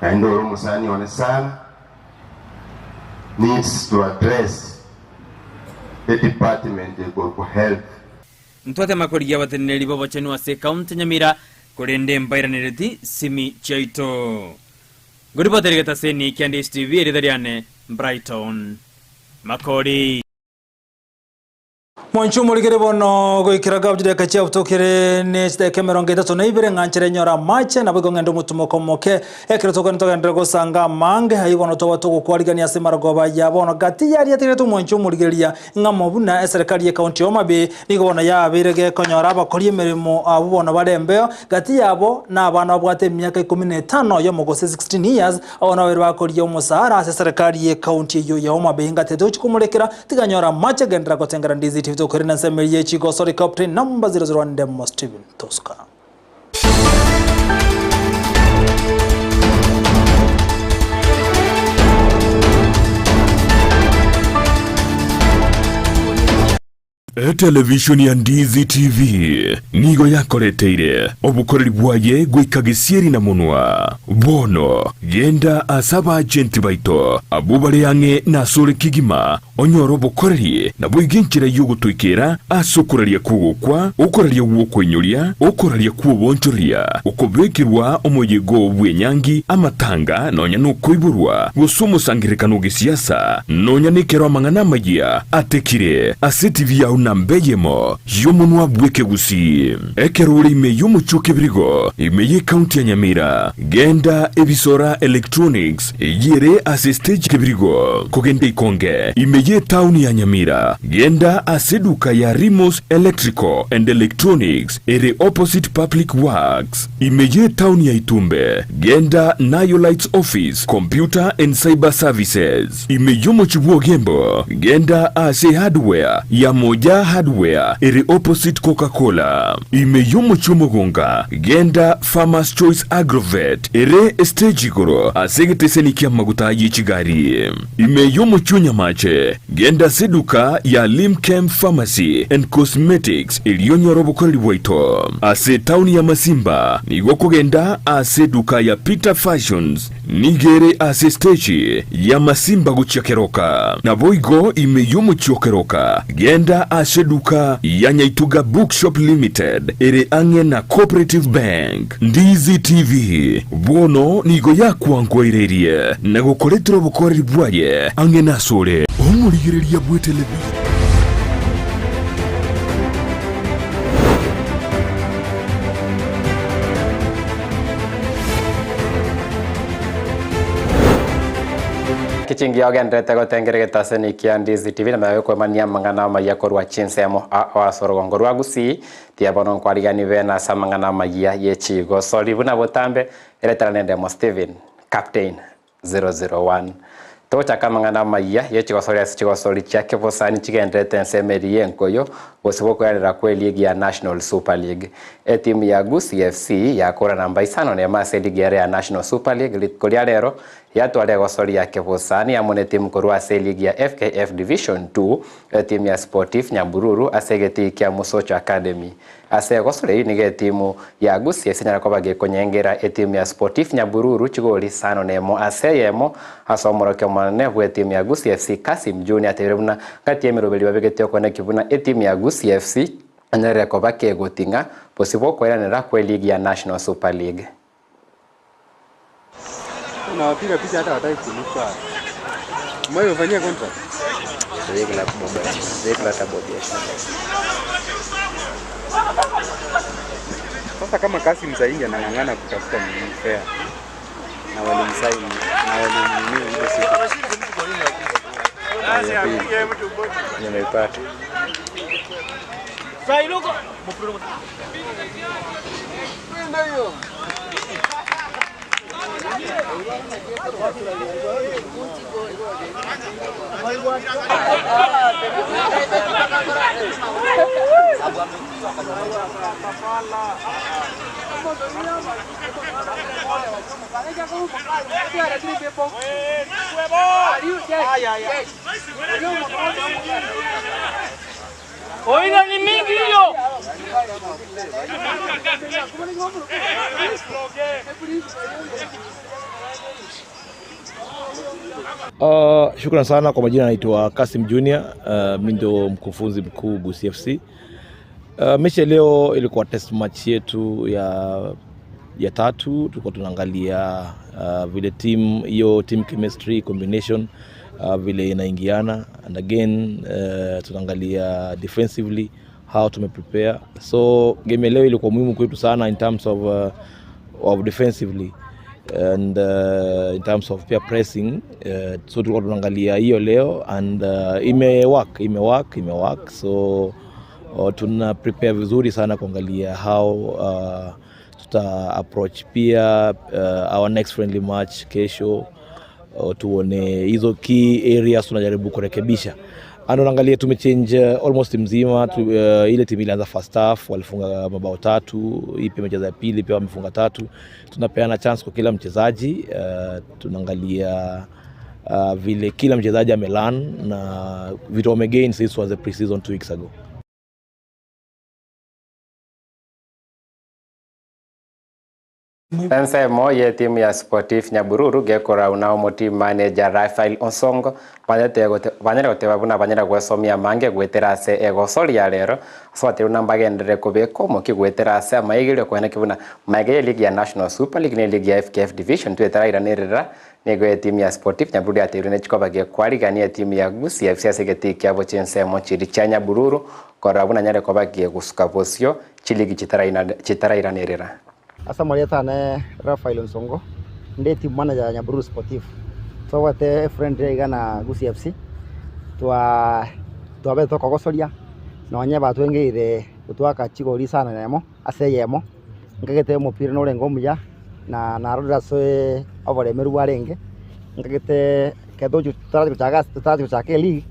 naende ore omosani one sana. needs to address edepartment ekorokwa health. Ntwatema korigia abateneneri b'obochenu ase ekaunti ya Nyamira, korende mbairanereti simi chiaito. Ngoripotera egetaseni kia Ndish TV erieta riane Brighton Makori. Mwanche omorigere bono goikera gabu chidakika chiabutokire ne chidakika 32 ng'a nchere nyore amache, naboigo ng'ende omotumoko omoke. Ekero tokogenda togenderere gosanga amange, ayio bono toba togokwarigania ase amarogoba aya bono gati yaria atigerete omwanche omorigereria ng'a buna eserekari y'ecounty ya Homa Bay nigo bono yabeire gekonyora abakori emeremo abwo bono bare embeo gati yabo na abana babwate emiaka 15 oyomo gose 16 years abwo nabo babere bakoria omosara ase eserekari y'ecounty eyio ya Homa Bay ngatete gochia komorekera Tiganyora amache genderera gotengera Ndizi TV tokoirana ensemo eye ye chigosori Captain number 001 Ndemo Steven Tosca. Etelevishoni ya Ndizi TV nigo yakoreteire obokoreri bwaye goika gesieri na monwa. Bono genda ase abaajenti baito abwo bare ang'e nasore kegima, onyore obokoreri, naboigo enchera y'ogotoikera ase okoraria kw'ogokwa, okoraria gw'okoinyoria, okoraria kw'oboonchoreria, okobekerwa omoyega oo bw'enyangi, amatanga, nonya nokoiborwa, gose omosangererekano o gesiasa, nonya nekero amang'ana amayia atekire ase etibi yao namba eyemo y'omonwa bw'ekegusii. Ekero ore ime y'omochie o Kebirigo, ime y'ecounty ya Nyamira, genda Ebisora Electronics eyio ere ase stage Kebirigo, kogenda Ikonge, ime y'etaoni ya Nyamira, genda ase eduka ya Rimos Electrical and Electronics ere opposite Public Works, ime y'etaoni ya Itumbe, genda Nayo Lights Office, Computer and Cyber Services. Ime y'omochie bw'Ogembo, genda ase Hardware ya Moja Hardware ere opposite Coca Cola. Ime y'omochie omogonga, genda Farmers Choice Agrovet ere estage igoro ase egeteseni ki'amaguta ye chigari. Ime y'omochie o Nyamache, genda ase eduka ya Limchem Pharmacy and Cosmetics erio onyore obokoreri bwaito. Ase etaoni ya Masimba, nigo okogenda ase eduka ya Peter Fashions Nigo ere ase esteji y'amasimba gochia keroka. Naboigo ime y'omochie o keroka, genda ase eduka ya Nyaituga Bookshop Limited ere ang'e na Cooperative Bank. Ndizi TV bono nigo yakwankoireirie na gokoretera obokoreri bwaye ang'e nasore. Omorigereria bw'etelevisheni. Kichingi ogenderete gotengera egetaseni kia Ndizi TV na maya gokwemania amang'ana amayia korwa chinsemo ao ase orogongo rwa Gusii tiga bono nkwarigani bene ase amang'ana amayia ye chigosori buna botambe eretera nendemo Stephen Captain 001. Togochaka amang'ana amayia ye chigosori ase chigosori chia kebosani chigenderete ensemo eria y'enkoyo gose gokoerera kwe ligi ya National Super League. Etimu ya Gusii FC yakora namba isano nemo ase eligi ere ya National Super League rituko ria rero yatwara egosori ya kebosani amo netimu korwa ase eligi ya FKF Division 2 etimu ya Sportif Nyabururu ase egetii kia Mosocho Academy. Ase egosori eyio nigo etimu ya Gusii esenyare koba gekonyengera etimu ya Sportif Nyabururu chigoli isano nemo ase eyemo. Ase omorokia omonene bw'etimu ya Gusii FC Kassim Junior atebire buna gati y'emeroberi babegete okoneki buna etimu ya Gusii FC enyarire koba kegoting'a bosio bw'okoiranera kw'eligi ya National Super League. Unawapiga picha hata wataki kulipa. Umewahi wafanyia contract? Sasa kama Kasim Zaidi anang'ang'ana kutafuta nini fair na walimsaini na walimnini ile siku ya pili nimeipata. Oiga ni mingi hiyo. Shukran sana kwa majina, naitwa Kasim Junior. Mi ndio mkufunzi mkuu Gusii FC. Mechi ya leo ilikuwa test match yetu ya tatu. Tulikuwa tunaangalia vile team hiyo team chemistry combination vile inaingiana and again tunaangalia defensively how tumeprepare. So game ya leo ilikuwa muhimu kwetu sana in terms of defensively and in terms of pia pressing, so tulikuwa tunaangalia hiyo leo and imework imework imework so tuna prepare vizuri sana kuangalia how tuta approach pia our next friendly match kesho, tuone hizo key areas tunajaribu kurekebisha and unaangalia tumechange almost mzima ile timu ilianza first half walifunga mabao tatu, hii pia imecheza ya pili pia wamefunga tatu. Tunapeana chance kwa kila mchezaji, tunaangalia vile kila mchezaji amelearn na vitu wamegain since was the pre-season 2 weeks ago. Ensemo ye timu ya Sportif Nyabururu gekora unao team manager Rafael Onsongo banyere goteba buna banyere gwesomia mange gwetera ase egosoria rero ase bateru nambagendere kobeka omoki gwetera ase amaigerio kwene kibuna maige ye ligi ya National Super League ne ligi ya FKF Division 2 etarairanirera nigo etimu ya Sportif Nyabururu yateirwe nechikoba gekwarigania etimu ya Gusii FC ase egetii kiabo chinsemo chiri chia Nyabururu korora buna nyare koba gegusuka bosio chiligi chitarairanirera. Asa marietane Rafael Onsongo ndi team manager ya Nyabururu Sportif twagwete friend igana Gusii FC twa twabe tokogocoria nonye batwengeire gutwaka chigori sana nemo ase yemo nkagete omopira norenge omuya na narorera ase oboremeru bwarenge nkagete kethochu tutarathiĩ gũchaka eleague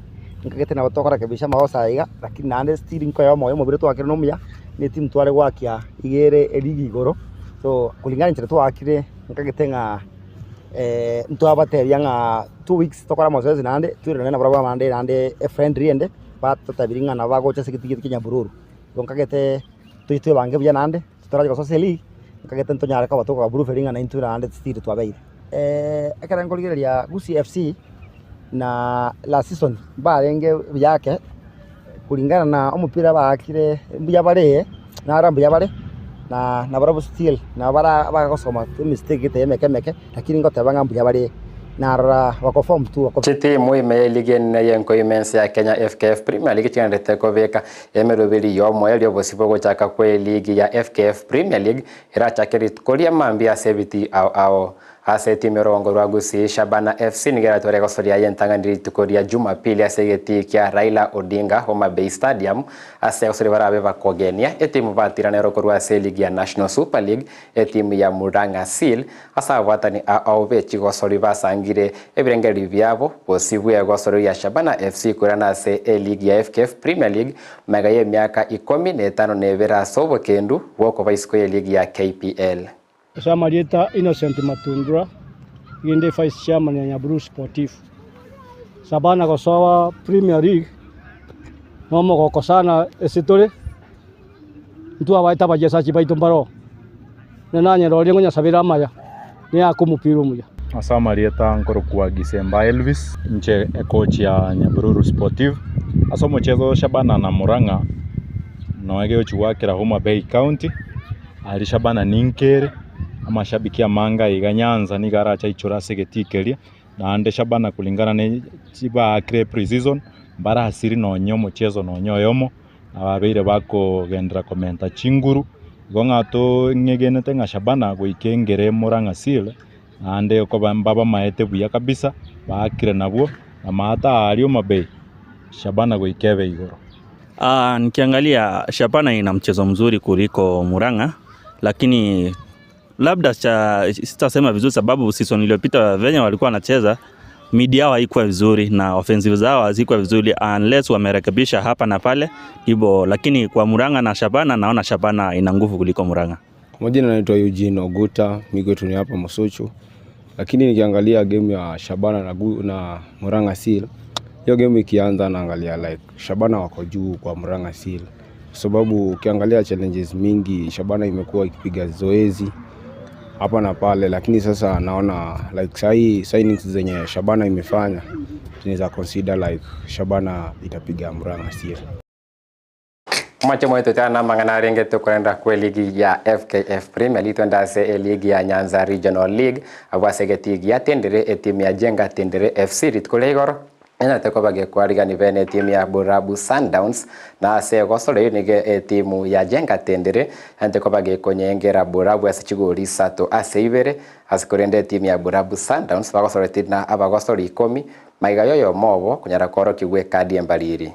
nkagete nabo tũkorekebisha magosa iga lakini naende still nkoya omoyo omobere twakire na omuya ni timu tware gwakia igere eligi igoro so kulingana nchira twakire nkagete ng'a ntwabateria ng'a 2 weeks tokora mazoezi naende twirane nabo bamande naende a friendly ende batotabiri ng'a nabo bagocha ase egetii kia Nyabururu igo nkagete tui twebange buya naende totarachi gosoa league nkagete ntonyare koba tokobaprove ng'a naintwe naende still twabeire. Ekero nkorigereria Gusii FC na last season barenge yake kulingana na omopira baakire mbuya bare nara mbuya bare na nabarabwo still nabo bara bagosoma emistake gete emeke emeke lakini ngoteba ng'a mbuya bare narora bako form tu bako Chitimu ime ya ligi ene yenko imense ya Kenya FKF Premier League chigendete kobeka emeroberi yomo erio bosibo gochaka kwe ligi ya FKF Premier League irachake rituko ria mambia ase ebiti ao ao ase etimu yorongo rwa Gusii Shabana FC nigeratware gosoria yentang'aniri rituko ria Jumapili ase egetii kia Raila Odinga Homa Bay Stadium ase gosoria barabe bakogenia etimu batirana korwa ase ligi ya National Super League etimu ya Murang'a Seal ase abwatani ao bechigosori basangire ebirengeri biabo bosibwe gosori ya Shabana FC kurana ase eligi ya FKF Premier League mega ya emiaka 15 ase obokendu bwokoba isiko ya ligi ya KPL. Samarieta Innocent Matundura ginde vice chairman ya Nyabururu Sportif Sabana gosoa Premier League nomo gokosana esitore ntu abaita bajesachi baito mbaro na nanyerorie ng'onyasabira amaya ni akumupira omuya. Ase marieta nkorokwa Gisemba Elvis nche coach ya Nyabururu Sportive ase omochezo Shabana na Murang'a noege ochiwakera Homa Bay County ari Shabana ninkere amashabiki amanga iga Nyanza niga aracha ichora ase egetii keria naende Shabana kulingana ne chibaakire pre-season Mbarasiri nonye omocheso nonye oyomo, na babeire bakogenderera komenta chinguru. Igo ng'a tong'egenete ng'a Shabana goika engere Murang'a Seal, naende okoba mbabamaete buya kabisa, baakire nabwo, na maate aaria Homa Bay, Shabana goika ebe igoro. Ah, nikiangalia Shabana ina mchezo mzuri kuliko Murang'a, lakini labda cha, sitasema vizuri sababu season iliyopita venye walikuwa wanacheza mid yao haikuwa vizuri na offensive zao hazikuwa vizuri unless wamerekebisha hapa na pale hivyo, lakini kwa Murang'a na Shabana naona Shabana ina nguvu kuliko Murang'a. Kwa majina naitwa Eugene Oguta, mi kwetu ni hapa Mosocho, lakini nikiangalia game ya Shabana na, na Murang'a Seal, hiyo game ikianza naangalia like Shabana wako juu kwa Murang'a Seal, kwa sababu ukiangalia challenges mingi Shabana imekuwa ikipiga zoezi hapa na pale, lakini sasa naona like sahi signings zenye Shabana imefanya tunaweza consider like Shabana itapiga Murang'a Seal. Omochie moito tana amang'ana arenge tokorenda kwa eligi ya FKF Premier League twende ase eligi ya Nyanza Regional League abwo ase egetii gia Tendere etimu ya Jenga Tendere FC rituko ria igoro enyarete koba gekwarigani bene etimu ya Borabu Sundowns na ase egosoro eyio nigo etimu ya Jenga Tendere enyarete koba gekonyengera Borabu ase chigori isato ase ibere ase korende etimu ya Borabu Sundowns bagosoreti na abagosori ikomi maiga ya oyomo obo konyara koorokigwa ekadi embariri.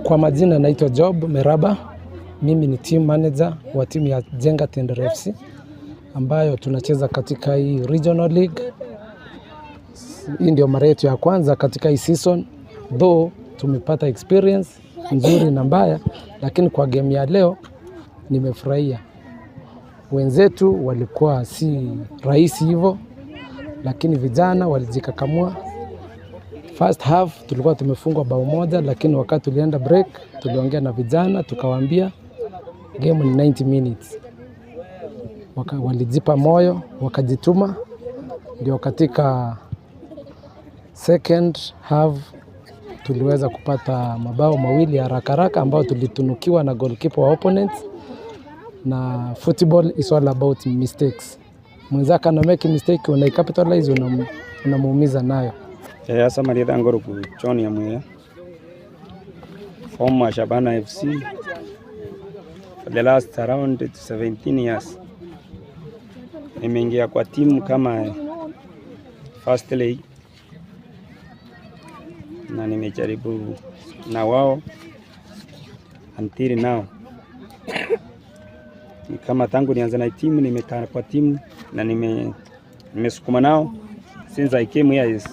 Kwa majina naitwa Job Meraba, mimi ni team manager wa timu ya Jenga Tendere FC ambayo tunacheza katika hii regional league. Hii ndio mara yetu ya kwanza katika hii season, though tumepata experience nzuri na mbaya, lakini kwa game ya leo nimefurahia. Wenzetu walikuwa si rahisi hivyo, lakini vijana walijikakamua. First half tulikuwa tumefungwa bao moja, lakini wakati tulienda break tuliongea na vijana tukawaambia game ni 90 minutes. Walijipa moyo wakajituma, ndio katika second half tuliweza kupata mabao mawili ya haraka haraka ambayo tulitunukiwa na goalkeeper wa opponents. Na football is all about mistakes. Mwenzako ana make mistake, unaicapitalize, unamuumiza nayo. Asa marietha ngoroku John Nyamweya, former Shabana FC for the last around 17 years. Nimeingia kwa timu kama first league na nimejaribu na wao until now. Ni kama tangu nianze na timu nimekaa kwa timu na nimesukuma nao since I came here is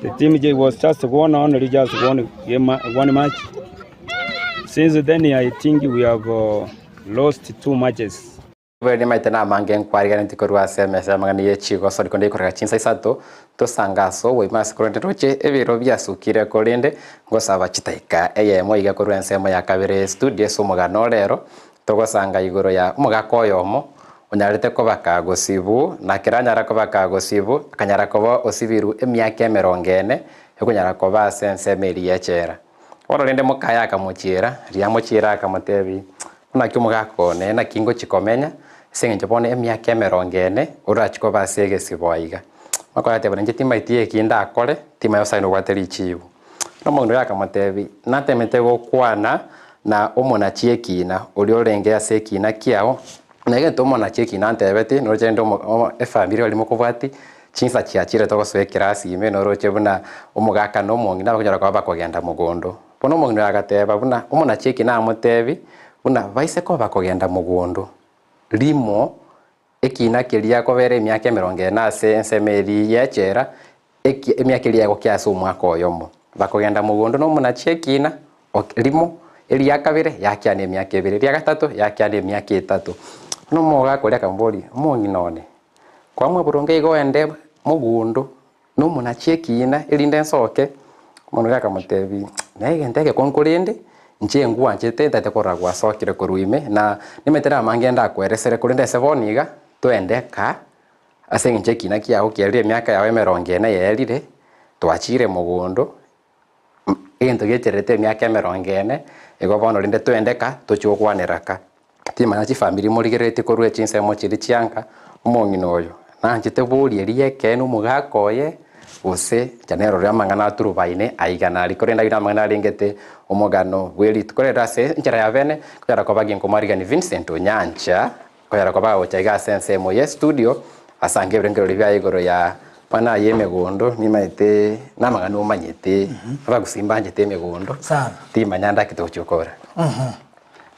the team was just won only just one game, one match. Since then I think we have lost 2 matches. Bwere maite na amange nkwariganeti korwa ase emesa amang'ana ya echigoso riko ndikoreka chinsa isato tosangaso oboima ase korende roche ebiro biasukire korende ngosaba chitaika eyemo iga korwa ensemo ya kabere studio ase omogano orero togosanga igoro ya omogaka oyomo onyarete koba gosibu na kera anyara koba gosibu akanyara koba osibiru emiaka emerongo ene ekonyara koba ase ensemo eria echera. Bono rende mokaya akamochiera riamochiera akamotebi naki omogaka one naki ngochikomenya ase eng'encho bono emiaka emerongo ene orachi koba ase egesibo aiga. Makorateba ninche timaeti eki ndakore timaye osaine obwate richibu. Nomonto oyo akamotebi natemete gokwana na omonachi ekina oria orenge ase ekina kiao na egento omonachi ekina antebeti noroche rende efamiri barimo kobwati chinsa chiachire togosoa ekerasi ime noroche buna omogaka na omong'ina bakonyora koba bakogenda mogondo. Bono omong'ina oyo agateba buna omonachi ekina amotebi buna baise koba bakogenda mogondo rimo ekina keria kobera emiaka emerongo ene ase ensemo eri yechera emiaka eria egokia ase omwaka oyomo. Bakogenda mogondo na omonachi ekina rimo eria kabere yakiana emiaka ebere eria gatato yakiana emiaka etato. Bono omogaka oria akamboria omong'ina one kwamwa boronge igo oende mogondo na omonachi ekina erinde nsoke omonto oria akamotebi naye egento egekong'u korende inche ngwanchete ntaete korora gwasokire korwa ime na nimaete namange ndakweresere korende ase bono iga Twende ka, ase eng'encho ekina kiago kiarire emiaka yao emerongo ene yaerire, twachire mogondo, egento gechererete emiaka emerongo ene, igo bono rende twende ka, tochie gokwanera ka. Timanya chifamiri morigereretie korwa chinsemo chiria chianka, omong'ina oyo nanchete boria eria y'ekeene omogaka oye, gose inche nerore amang'ana aturubaine aiga na aria, korende ayio namang'ana arengete omogano bwe rituko rero ase enchera ya bene, konyara koba ginkomoarigania Vincent Onyancha, konyara koba agocha iga ase ensemo ye studio, asange ebirengererio biaye igoro ya buna aye emegondo, nimaete namang'ana omanyete, abagusii mbanchete emegondo, Sana. timanya ndaki togochia gokora.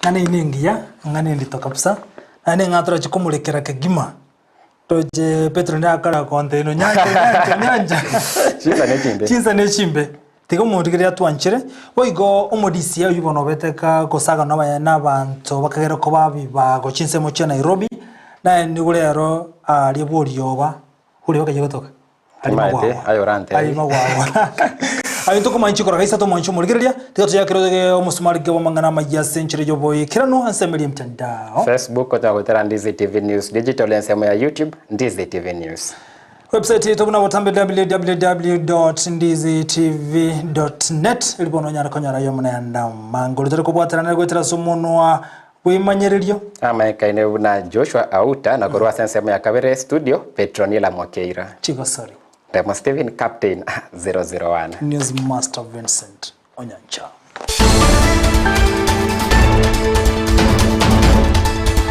Ng'ana eye nengiya, ng'ana endito kabisa, naende ng'a torachi komorekera kegima, toche Petero nakare akontebia onyancha onyancha onyancha Chinsa ne chimbe. Chinsa ne chimbe, tiga omorigereria atwanchere, boigo omodisia oyio bono obete ka gosaga na abaya na abanto bakagera koba ebibago chinsemo chia Nairobi, naye nigo rero aria bworioba, bworioba kayia gotoka. Timaete, aye orantebie. Ari magwagwa. Aye ntokomanya chikora gaisa tomonche omorigereria, tiga toyakere omosumari ke bw'amang'ana amayia ase enchera y'oboikeranu ase emeri y'emtandao. Facebook oteba goetera Ndizi TV News Digital ensemo ya YouTube Ndizi TV News. Website yaito buna botambe www.ndizitv.net eri bono onyare konyora aye omonene amange ore tore kobwaterana goetera ase omonwa Bw'emanyererio. Amaekaine buna Joshua Auta na korwa ase ensemo ya kabere studio Petronila Mokeira. Chigosori. Ndemo Stephen Captain 001. News Master Vincent Onyancha.